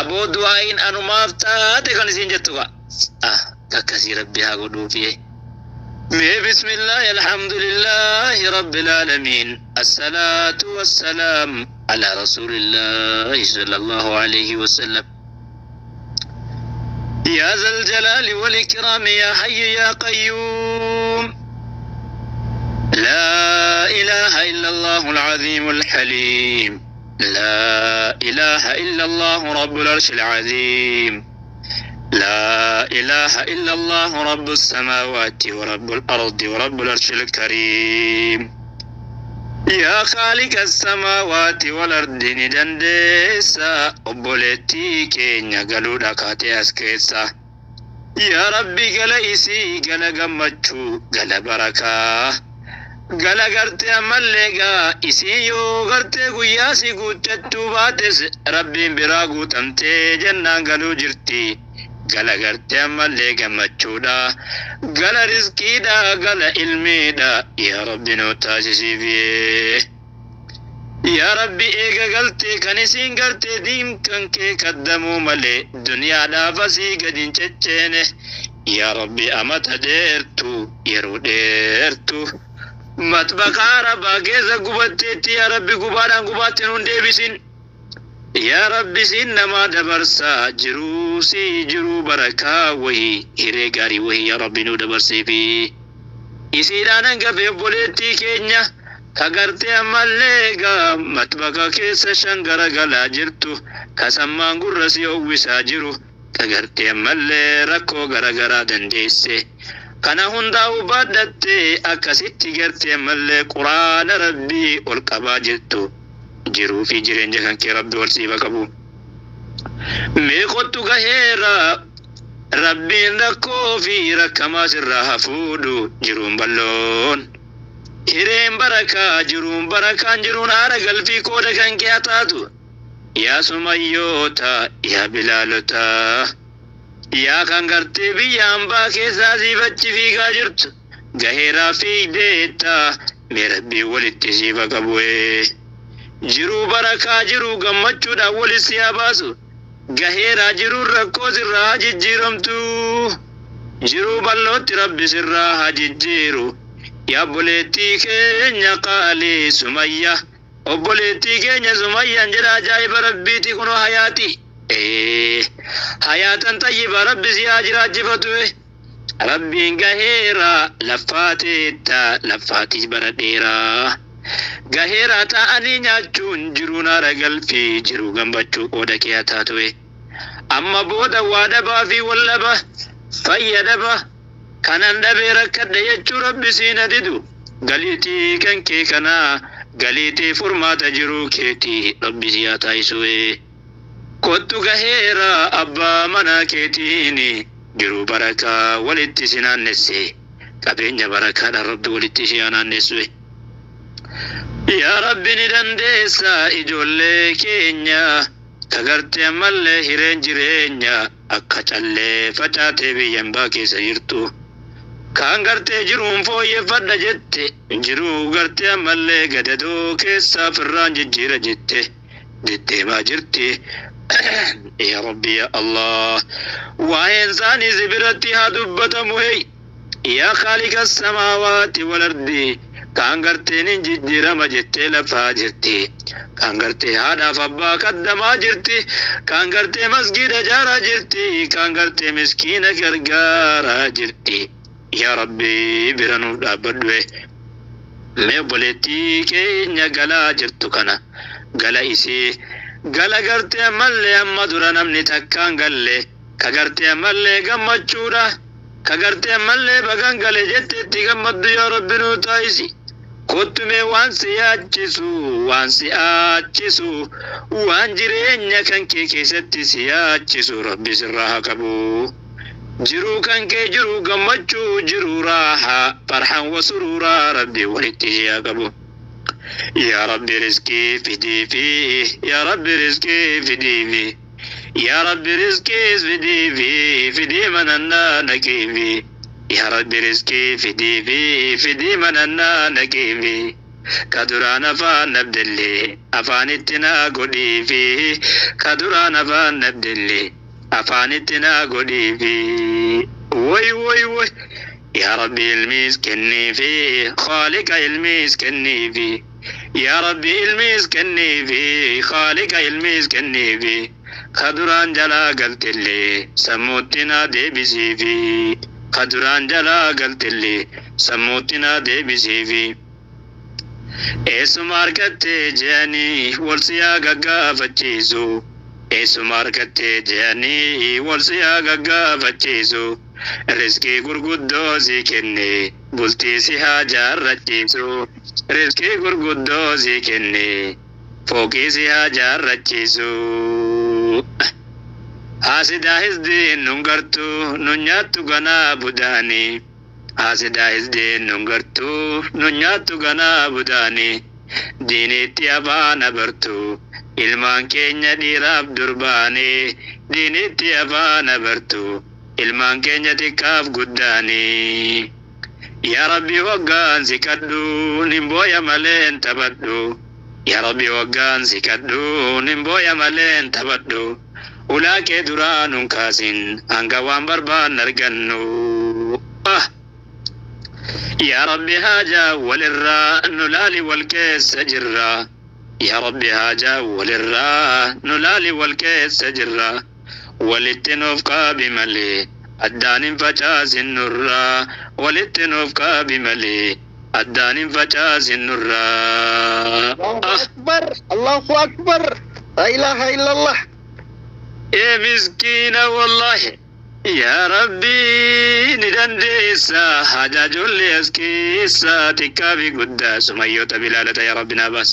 Aboo du'aayin anumaaf taate kan isiin jettu ka. Ah, akkasii Rabbi haa godhuufi. Mee bismillaahi alhamdulillaahi rabbil aalamiin. Assalaatu wassalaam ala rasuulillaahi sallallahu alayhi wasallam. يا ذا الجلال والإكرام يا حي يا قيوم. لا إله إلا الله العظيم الحليم. لا إله إلا الله رب العرش العظيم. لا إله إلا الله رب السماوات ورب الأرض ورب العرش الكريم. يا خالق السماوات والأرض ni dandeessa obboleettii keenya galuudha kaatee as keessa. Yaa Rabbi, gala isii gala gammachuu, gala barakaa, gala gartee ammallee gaa isii yoo gartee guyyaa si guuttachuu baates Rabbiin biraa guutamtee jennaan galuu jirti. Gala gartee ammallee gammachuudha, gala rizqiidha, gala ilmiidha. Yaa Rabbi, nuu taasisiif. Yaa Rabbi, eega galtee kan isiin gartee diimkan kee kaddamuu malee duniyaadhaaf asii gadi hin cecceene. Yaa Rabbi, amata dheertu, yeroo dheertu matbaqa arabaa keessa gubatteetti. Yaa Rabbi, gubaadhaan gubaatti nuun deebisin. Yaa Rabbi, siin namaa dabarsaa jiruu si jiruu barakaa wahii, hiree gaarii wahii, yaa Rabbi, nuu dabarsiifi. Isiidhaan hangafe obboleettii keenya ka gartee ammallee gaa matbaqa keessa shangara galaa jirtu, ka sammaan gurra si uwwisaa jiru, ka gartee ammallee rakkoo garagaraa dandeesse. Kana hundaa'u baadhattee akkasitti gartee ammallee quraana Rabbii ol qabaa jirtu. Jiruu fi jireenya kan kee Rabbi wal siifa qabu. Mee kottu, gaheera. Rabbiin rakkoo fi rakkamaa sirraa haa fuudhu. Jiruun bal'oon. Hireen barakaa, jiruun barakaan, jiruun haara galfii qooda kan kee haa taatu. Yaa sumayyoota, yaa bilaalota, yaa kan gartee biyya hambaa keessaa siifachi fiigaa jirtu. Gaheeraa fiigdeetta, mee Rabbiin walitti siifa qabu. Jiruu barakaa, jiruu gammachuudhaan walis si haa baasu. Gaheeraa, jiruun rakkoo sirraa haa jijjiiramtu. Jiruu bal'ootti Rabbi sirraa haa jijjiiru. Yaa obboleettii keenya qaalii Sumayya. Obboleettii keenya Sumayyaan jedha, ajaa'iba Rabbiiti, kunoo hayaati. Hayaatan xayyiba Rabbi si haa jiraachifatu. Rabbiin gaheera laffaateetta, laffaatii bara dheeraa. Gaheeraa taa'anii nyaachuun jiruun haara galfii, jiruu gammachuu qooda kee haa taatu. Amma booda waa dhabaa fi wal dhaba fayyadaba kanan dhabee rakkadhe jechuu Rabbi siin adidu. Galiitii kan kee kanaa galiitii furmaata jiruu keetii Rabbi si haa taasisu. Kottu, gaheera, abbaa manaa keetiin jiruu barakaa walitti si naannesse. Qabeenya barakaadhaan Rabbi walitti si haa naannessu. Yaa Rabbi, ni dandeessa. Ijoollee keenya ka gartee ammallee hireen jireenya akka callee facaatee biyya hambaa keessa jirtu. Kaan gartee jiruun fooyyeffadha jette, jiruu gartee ammallee gadadoo keessaa firraan jijjiira jette deddeemaa jirti. Yaa Rabbi, yaa Allah, waa'een isaanii si biratti haa dubbatamu. Hey, yaa khaaliqa samaawaati wal ardi, kaan garteen hin jijjiirama jettee lafaa jirti. Kaan gartee haadhaaf abbaa kaddamaa jirti. Kaan gartee masgiida ijaaraa jirti. Kaan gartee miskiina gargaaraa jirti. Yaa Rabbi, bira nuuf dhaabbadhu. Mee obboleettii keenya galaa jirtu kana gala isii gala gartee ammallee amma dura namni takkaan galle, ka gartee ammallee gammachuudha, ka gartee ammallee bagan gale jetteetti gammaddu, yaa Rabbi, nuu taasisi. Kottu mee, waan si yaachisu, waan si aachisu, waan jireenya kan kee keessatti si yaachisu Rabbi sirraa haa qabu. Jiruu kan kee jiruu gammachuu, jiruu raahaa, farhan wa suruuraa Rabbi walitti si haa qabu. Yaa Rabbi, rizqii fidiifi. Yaa Rabbi, rizqii fidiifi. Yaa Rabbi, rizqiis fidiifi, fidii manannaa naqiifi. Yaa Rabbi, rizqii fidiifi, fidii manannaa naqiifi. Ka duraan afaan dhabdellee afaanitti naa godhiifi. Ka duraan afaan dhabdellee afaanitti naa godhiifi. Woy woy woy. Yaa Rabbi ilmiis kenniifi, Khaaliqa ilmiis kenniifi. Yaa Rabbi ilmiis kenniifi, Khaaliqa ilmiis kenniifi. Ka duraan jalaa galtellee sammuutti naa deebisiifi. Ka duraan jalaa galtellee sammuutti naa deebisiifi. Eessuma argattee je'anii wal siyaa gaggaafachiisu. Eessuma argattee je'anii wal siyaa gaggaafachiisu. Riskii gurguddoo si kenne bultii si haa jaarrachiisu. Riskii gurguddoo si kenne fooqii si haa jaarrachiisu. Haasidaa hisdiin nun gartuu nun nyaattu ganaa budaanii. Haasidaa hisdiin nun gartuu nun nyaattu ganaa budaanii. Diiniitti afaan abartu ilmaan keenya dhiiraaf durbaanii. Diiniitti afaan abartu ilmaan keenya xiqqaaf guddaanii. Yaa Rabbi waggaan si kadhu nin booya malee hin taphadhu. Yaa Rabbi waggaan si kadhu nin booya malee hin taphadhu. Ulaa kee duraa nun kaasin hanga waan barbaanne argannu. Ah! Yaa Rabbi haajaa walirraa nu laali wal keessa jirra. Yaa Rabbi haajaa walirraa nu laali wal keessa jirra. Walitti nuuf qaabi malee addaan hin facaasin nurraa. Walitti nuuf qaabi malee addaan hin facaasin nurraa. Allahu Ah! Akbar, Allahu Akbar. La ilaha illallah. Ee miskiina wallahi. Yaa Rabbi ni dandeessa haajaa ijoollee as keessa xiqqaa fi guddaa sumayyoota bilaalata yaa Rabbi naa baas.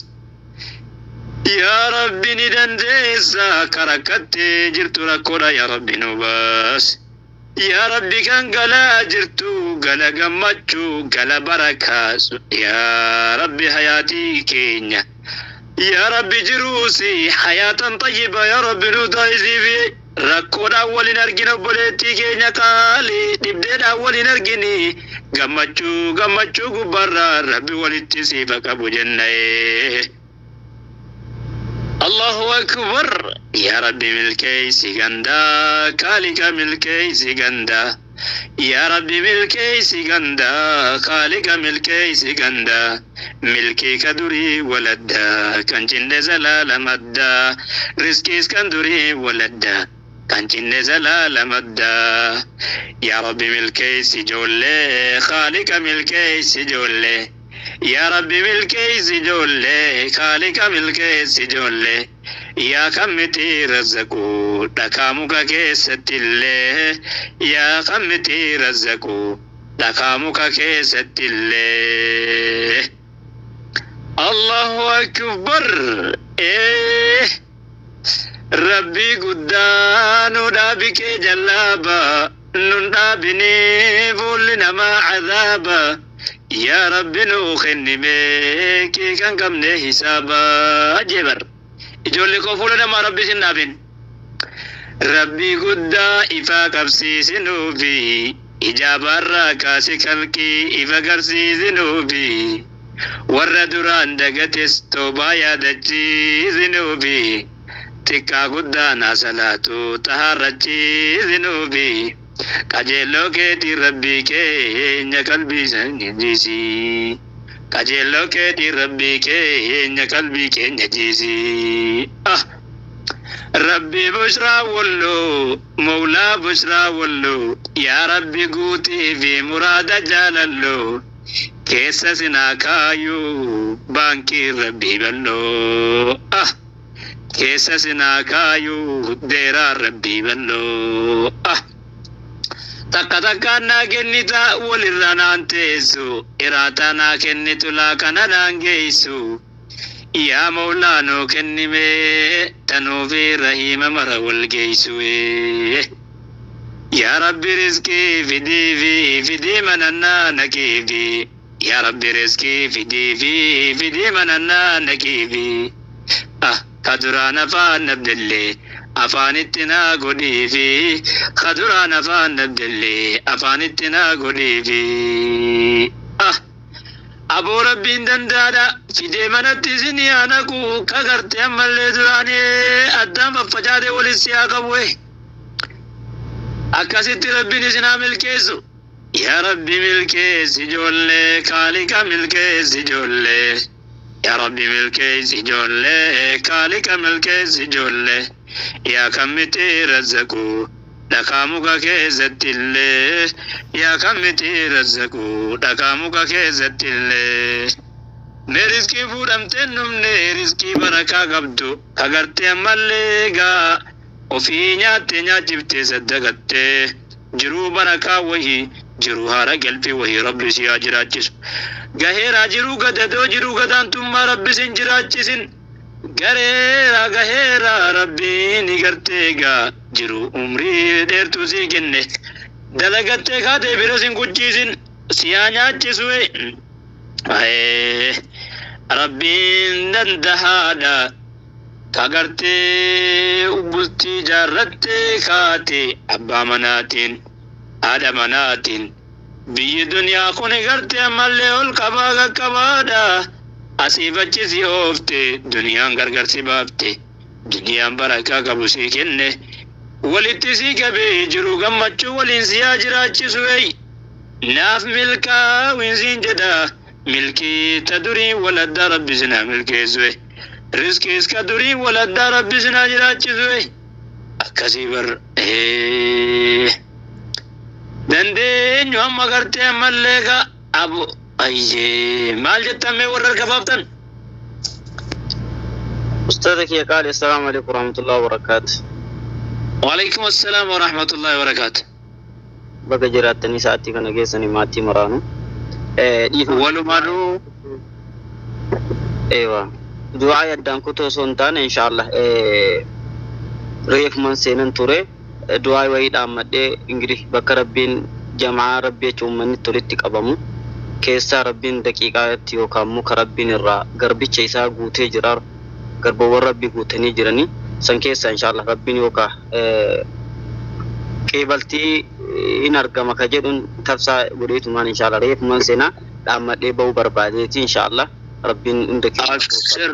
Yaa Rabbi ni dandeessa karakkattee jirtu rakkoodha yaa Rabbi nu baas. Yaa Rabbi kan galaa jirtu gala gammachuu gala barakaa yaa Rabbi hayaatii keenya. Yaa Rabbi jiruusi hayaatan xayyiba yaa Rabbi nu taasisiifi. Rakkoodhaan waliin argina obboleettii keenya qaalii dhibdeedhaan waliin argini gammachuu gammachuu gubbaarraa Rabbi walitti siifa qabu jennee. Allahu akbar. Yaa Rabbi milkeessi gandaa kaaliqa milkeessi gandaa. Yaa Rabbi milkeessi gandaa kaaliqa milkeessi gandaa. Milkii ka durii waladdaa kan cinne zalaalam addaa. Riskiis kan durii waladdaa kan cinne zalaalam addaa. Yaa Rabbi milkeessi ijoollee kaaliqa milkeessi ijoollee. Yaa Rabbi milkeessi ijoollee kaaliqa milkeessi ijoollee. Yaa kan miti razzaqu dhakaa muka keessatti illee. Yaa kan miti razzaqu dhakaa muka keessatti illee. Allahu akbar. Ee Rabbi guddaa nu dhaabi kee jallaaba nun dhaabinii fuulli namaa cadaaba. Yaa Rabbi nuu kennime kee kan qabne hisaaba jebar. Ijoollee koo fuula namaa Rabbi sin dhaabin. Rabbi guddaa ifaa qabsiisinuufi ijaabaarraa kaasi kalqii ifa garsiisinuufi warra duraan dagates toobaa yaadachiisinuufi xiqqaa guddaan asalaatu tahaarrachiisinuufi qajeelloo keetii Rabbii keenya qalbii keenya jiisi. Qajeelloo keetii Rabbii keenya qalbii keenya jiisi. Ah! Rabbi bushraa walloo Mawlaa bushraa walloo yaa Rabbi guutii fi muraada jaalalloo keessa sinaa kaayuu baankii Rabbii bal'oo. Ah! Keessa sinaa kaayuu deeraa Rabbii bal'oo. Ah! Takka takkaan naa kennita walirra naan teessu iraataa naa kennitu laaqana naan geessu. Yaa Mawlaa nuu kennime tanuu fi rahiima mara wal geessu. Yaa Rabbi rizqii fidii fi fidii manannaa naqiifi. Yaa Rabbi rizqii fidii fi fidii manannaa naqiifi. Ah, ka duraan afaan dhabdellee afaanitti naa godhiifi. Ka duraan afaan dhabdellee afaanitti naa godhiifi. Ah! Aboo Rabbiin danda'aadha. Fidee manatti isin haa naqu. Ka gartee ammallee duraanii addaan faffacaatee waliin si haa qabu. Akkasitti Rabbiin isin haa milkeessu. Yaa Rabbi milkeessi ijoollee, Kaaliqa milkeessi ijoollee. Yaa Rabbi milkeessi ijoollee, Kaaliqa milkeessi ijoollee. Yaa kan miti razzaqu dhakaa muka keessatti illee. Yaa kan miti razzaqu dhakaa muka keessatti illee. Mee riskii fuudhamteen dhumne, riskii barakaa qabdu ka gartee ammallee gaa ofii nyaattee nyaachiftee saddaqattee jiruu barakaa wahii, jiruu haara galfii wahii Rabbi si haa jiraachisu. Gaheeraa jiruu gadadoo, jiruu gadaantummaa Rabbi sin jiraachisin. Gareera gaheera Rabbiin gartee gaa jiruu umrii dheertuu sii kenne. Dalagattee kaatee bira sin kuchiisin, si haa nyaachisu. Rabbiin dandahaadha. Ka gartee bultii jaarrattee kaate abbaa manaatiin, haadha manaatiin. Biyyi duniyaa kun gartee ammallee ol qabaa qaqqabaadha. Asiif achi si oofte, duniyaan gargar si baafte. Duniyaan barakaa qabu sii kenne. Walitti sii qabee jiru gammachuu waliin si haa jiraachisu. Naaf milkaa'uun siin jedha. Milkii ta durii waladdaa Rabbi sinaa milkeessu. Riskiis ka durii waladdaa Rabbi sinaa jiraachisu. Akkasii bar dandeenyu amma gartee ammallee ka abu ayyee maal jettan mee warra harka baaftan? Ustaaza kiyya qaali, assalaamu alaikum warahmatullahi wabarakaatu. Waalaikum assalaam wa rahmatullahi wa barakaatu. Baga jiraattanii sa'aatii kana geessanii maatii maraanu. Dhiifama. Walumaanuu. Eewa. Du'aa addaan kutuu osoo hin taane, inshaallah reefuman seenan ture. Du'aa wayii dhaammadhee ingilih bakka Rabbiin jamaa Rabbi jechuun uummanni itti walitti qabamu keessaa Rabbiin daqiiqaatti yookaan muka Rabbiin irraa garbicha isaa guutee jira. Garbawwan Rabbii guutanii jiranii san keessaa inshaallah Rabbiin yookaan qeebaltii in argama ka jedhuun tabsaa godheetumaan inshaallah reefuman seenaa dhaammadhee bahuu barbaadeeti. Inshaallah Rabbiin hunda keenya Abshir.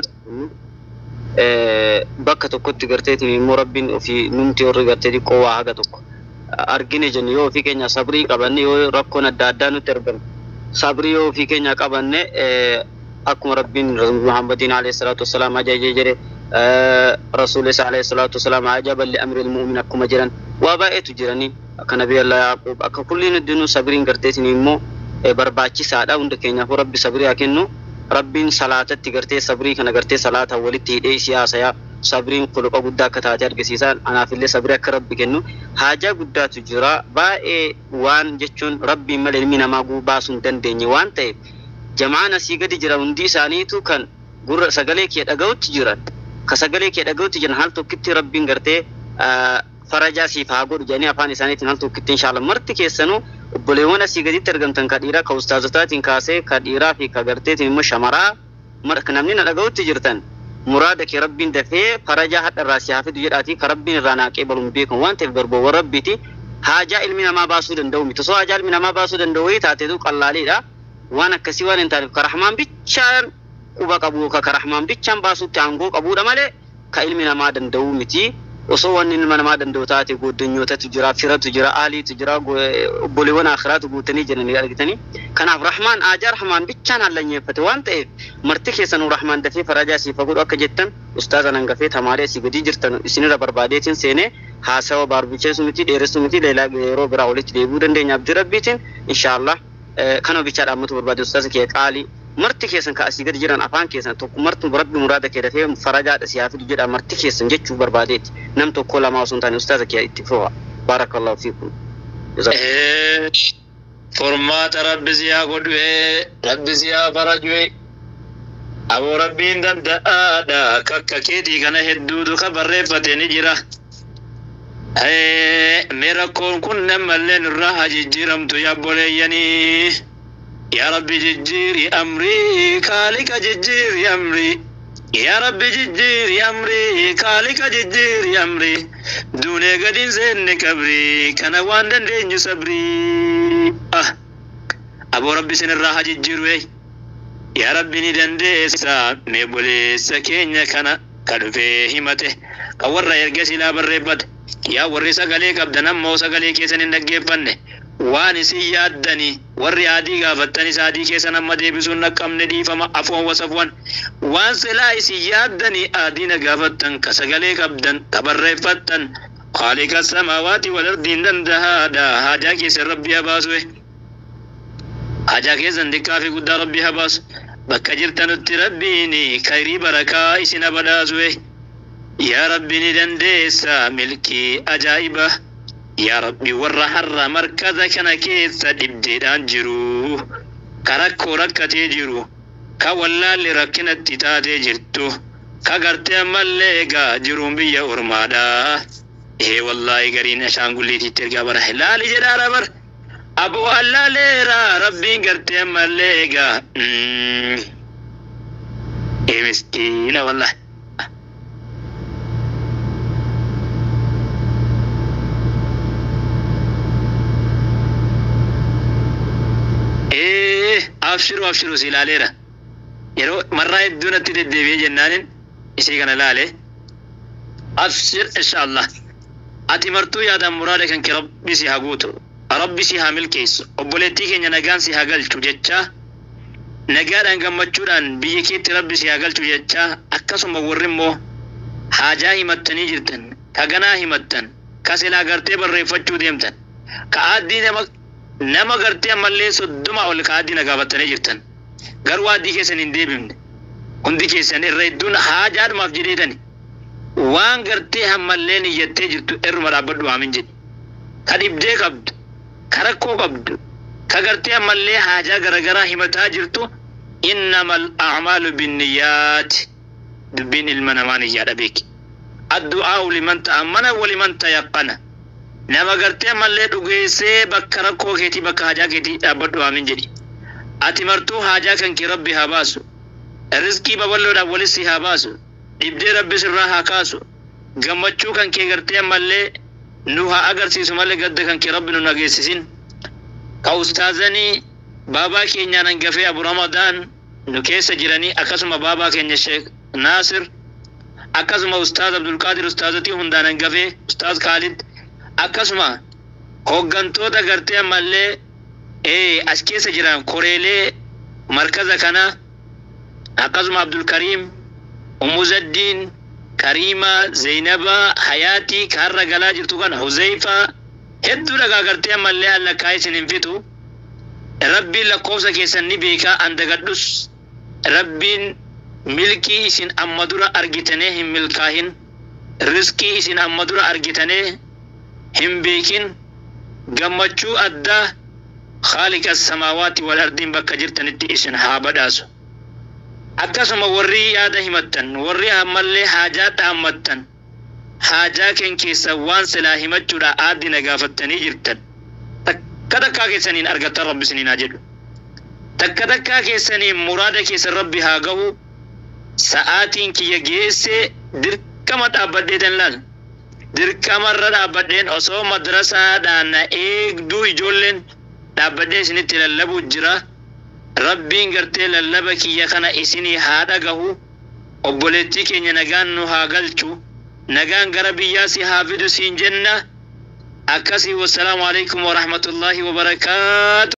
Bakka tokkotti garteetiin immoo Rabbiin ofii numti warri gartee xiqqoo waa haga tokko argine jennu yoo ofii keenya sabrii qabanne, yoo rakkoon adda addaa nutti argamu sabrii yoo ofii keenya qabanne, akkuma Rabbiin Muhammadiin alayhi salaatu wassalaam ajajee jedhe, Rasuulli isaa alayhi salaatu wassalaam "ajaban li amri mu'min" akkuma jedhan, waa baay'eetu jiranii akka Nabii Allah Yaaqub akka kulliin hundinuu sabriin garteetiin immoo barbaachisaadha. Hunda keenyaafuu Rabbi sabrii haa kennu. Rabbiin salaatatti gartee sabrii kana gartee salaata walitti hidhee isii haasayaa, sabriin khuluqa guddaa akka taate argisiisa. Anaafillee sabrii akka Rabbi kennu. Haajaa guddaatu jira baay'ee, waan jechuun Rabbiin malee ilmi namaa baasuu hin dandeenye waan ta'eef, jamaan asii gadi jiran hundi isaaniitu kan gurra sagalee kee dhaga'utti jiran, ka sagalee kee dhaga'utti jiran haal tokkitti Rabbiin gartee farajaa siif haa godhu jedhanii afaan isaaniitiin haal tokkitti inshaallah marti keessanuu obboleewwan asii gaditti argamtan, ka dhiiraa ka ustaazotaatiin kaasee, ka dhiiraa fi ka garteetiin immoo shamaraa, namni na dhaga'utti jirtan, muraada kee Rabbiin dafee farajaa hadha irraa si haa fidu jedhaatii ka Rabbiin irraa naa qeebalu hin beekamu waan ta'eef, garboowwan Rabbiiti. Haajaa ilmi namaa baasuu danda'u miti. Osoo haajaa ilmi namaa baasuu danda'u wayii taateetu qallaaliidha. Waan akkasii waan hin taaneef, ka Rahmaan bichaan quba qabu, ka Rahmaan bichaan baasuutti aangoo qabuudha malee ka ilmi namaa danda'u miti. Osoo wanni ilma namaa danda'u taate, gooddanyootatu jira, firatu jira, aaliitu jira, obboleewwan akhiraatu guutanii jiranii argitanii. Kanaaf Rahmaan haajaa Rahmaan bichaan hallanyeeffate waan ta'eef, marti keessanuu Rahmaan dafee farajaa siif haa godhu akka jettan ustaaza hangafee tamaarii asii gadii jirtan isinirra barbaadeetiin seenee. Haasawa baarbicheessu miti, dheeressuu miti, leelaa yeroo biraa walitti deebi'uu dandeenya abdii Rabbiitiin inshaallah. Kana bichaa dhaammatu barbaade. Ustaaza kee qaalii, marti keessan ka asii gadi jiran afaan keessan tokko martu Rabbi muraada kee dafee farajaadha si haa fidu jedha marti keessan jechuu barbaadeeti, nam tokko lamaa osoo hin taane. Ustaaza kee itti fufa, baarakallahu fiikum. Furmaata Rabbi si haa godhu, Rabbi si haa faraju. Aboo Rabbiin danda'aadha. Kakka keetii kana hedduutu ka barreeffate ni jira. Mee rakkoon kun ammallee nurraa haa jijjiiramtu yaa obboleeyyanii. Yaa Rabbi jijjiiri amrii, Kaaliqa jijjiiri amrii. Yaa Rabbi jijjiiri amrii, Kaaliqa jijjiiri amrii. Duunee gadi hin seenne qabrii, kana waan dandeenyu sabrii. Ah, aboo Rabbi isinirraa haa jijjiiru. Yaa Rabbi ni dandeessa mee obboleessa keenya kana ka dhufee himate ka warra erga silaa barreeffate. Yaa warri sagalee qabdan ammoo sagalee keessan hin dhaggeeffanne waan isin yaaddani warri adii gaafattanis adii keessan amma deebisuun dhaqqabne dhiifama afuwan wasafwan waan silaa isin yaaddani adii na gaafattan ka sagalee qabdan ka barreeffattan Khaaliqa samaawaati wal ardiin dandahaadha haajaa keessan Rabbi haa baasu haajaa keessan xiqqaa fi guddaa Rabbi haa baasu bakka jirtanutti Rabbiin khayrii barakaa isin haa badhaasu. Yaa Rabbi ni dandeessa milkii ajaa'iba. Yaa Rabbi warra har'a markaza kana keessa dhibdeedhaan jiru ka rakkoo rakkatee jiru ka wallaalli rakkinatti taatee jirtu ka gartee ammallee egaa jiruun biyya ormaadha. Ee wallaahi gariin ashaangulliitiitti ergaa bara laali jedhaara bar aboo allaaleera Rabbiin gartee ammallee egaa. Ee miskiina wallaahi. Ee abshiru abshiru si ilaaleera. Yeroo marraa hedduu natti deddeebi'ee jennaanin isii kana ilaale. Abshir inshaallah. Ati martuu yaadaan muraada kan kee Rabbi si haa guutu. Rabbi si haa milkeessu. Obboleettii keenya nagaan si haa galchu jecha nagaadhaan gammachuudhaan biyya keetti Rabbi si haa galchu jecha akkasuma warri immoo haajaa himattanii jirtan ka ganaa himattan ka silaa gartee barreeffachuu deemtan ka aaddii nama gartee ammallee 30 ol ka aaddii na gaafattanii jirtan garuu aaddii keessan hin deebifne hundi keessan irra hedduun haajaadhumaaf jedheetani waan gartee ammallee niyyattee jirtu irruma dhaabbadhu aamin jedhi ka dhibdee qabdu ka rakkoo qabdu ka gartee ammallee haajaa garagaraa himataa jirtu innamal a'maalu binniyaati dubbiin ilma namaa niyyaadha beeki addu'aa'u liman ta'ammana wa liman tayaqqana nama gartee ammallee dhugeessee bakka rakkoo keetii bakka haajaa keetii dhaabbadhu aamin jedhi ati martuu haajaa kan kee Rabbi haa baasu rizqii babal'oodhaan walis si haa baasu dhibdee Rabbi sirraa haa kaasu gammachuu kan kee gartee ammallee nu haa agarsiisu malee gadda kan kee Rabbi nu nageessisin ka ustaazanii baabaa keenyaan hangafee Abu Ramadaan nu keessa jiranii akkasuma baabaa keenya Sheekh Naasir akkasuma ustaaz Abdulqaadir ustaazotii hundaan hangafee ustaaz Kaalid akkasuma hooggantoota gartee ammallee as keessa jiran koreelee markaza kana akkasuma Abdulkariim Ummu Zaddiin Kariima Zeynaba Hayaatii ka har'a galaa jirtu kana Huzeyfaa hedduu dhagaa gartee ammallee allakkaa isin hin fitu Rabbiin lakkoofsa keessan ni beekaa an dagadhus Rabbiin milkii isin amma dura argitanii hin milkaahin rizqii isin amma dura argitanii hin beekin gammachuu addaa Khaaliqa samaawaati wal ardiin bakka jirtanitti isin haa badhaasu. Akkasuma warri yaada himattan warri ammallee haajaa dhaammattan haajaa keen keessa waan silaa himachuudha aaddi na gaafattanii jirtan takka takkaa keessaniin argattan Rabbi isiniin haa jedhu. Takka takkaa keessaniin muraada keessan Rabbi haa gahu. Sa'aatiin kiyya geessee dirqama dhaabbadheetan laal. Dirqamarra dhaabbadheen osoo madrasaadhaan na eegduu ijoolleen dhaabbadhee isinitti lallabuu jira. Rabbiin gartee lallaba kiyya kana isinii haa dhagahu. Obboleettii keenya nagaan nu haa galchu. Nagaan gara biyyaa si haa fidu siin jenna. Akkasii wassalaamu alaikum warahmatullaahi wabarakaatu.